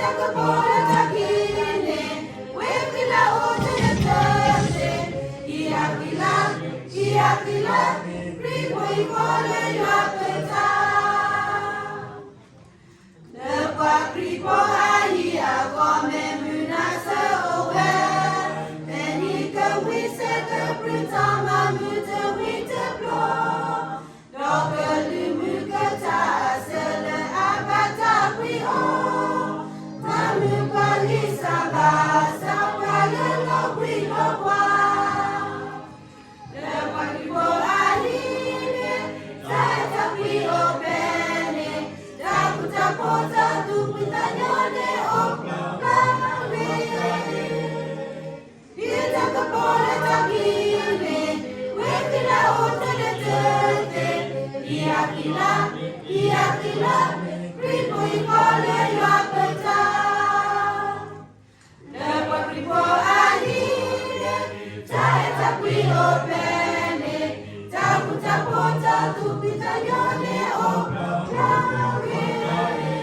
ကပီၤလၢတၢ်ခံးန့ၣ်, ဝ့ၢ်ဃံလၤအိၣ်ထဲလၢတၢသ့ၣ်, ဟံးအဃံလၤ, ဟံးအဃံလၤ, ခရံာ်ဖိအံၤကပီၤလၢယွၤပၢၤတၢ် လၢပှၤခရံာ်ဖိအဟံၣ်အဂီၢ် မ့ၢ်မုၢ်နၤဆၢအိၣ်ဝဲ, ဖဲန့ၣ်ကဝံၤစဲကပြုၢ်တၢ်မၤမုာ်တဝံၤတဖျိ, ဒီးကလုၢ်မုၢ်ကထါအဆၢလၢအဘၣ်တၢ်ကွံအီၤ, တၢ်မုၣ်ပှၢ်လံစၢ်ဘၣ်စၢ်ပှၤလၢလီၤဘှံးလီၤပှၤ လၢပှၤခရံာ်ဖိအဟံၣ်န့ၣ်, တၢ်အဲၣ်တၢ်ကွံအိၣ်ဖဲန့ၣ်, တၢ်ဃူတၢ်ဖိးတၢ်သူၣ်ဖှံသးညီန့ၣ်အိၣ်ပှဲၤဝဲ, ဒ်တၢ်ကပီၤလၢတၢ်ခံးန့ၣ်, ဝ့ၢ်ဃံလၤအိၣ်ထဲလၢတၢသ့ၣ်, ဟံးအဃံလၤ, ဟံးအဃံလၤ, ခရံာ်ဖိအံၤကပီၤလၢယွၤပၢၤတၢ် လၢပှၤခရံာ်ဖိအဟံၣ်န့ၣ်, တၢ်အဲၣ်တၢ်ကွံအိၣ်ဖဲန့ၣ်, တၢ်ဃူတၢ်ဖိးတၢ်သူၣ်ဖှံသးညီန့ၣ်အိၣ်ပှဲၤဝဲ,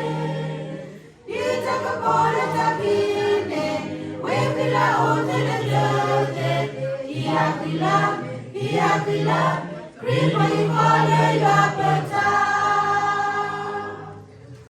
ဒ်တၢ်ကပီၤလၢတၢ်ခံးန့ၣ်, ဝ့ၢ်ဃံလၤအိၣ်ထဲလၢတၢသ့ၣ်, ဟံးအဃံလၤ, ဟံးအဃံလၤ, ခရံာ်ဖိအံၤကပီၤလၢယွၤပၢၤတၢ်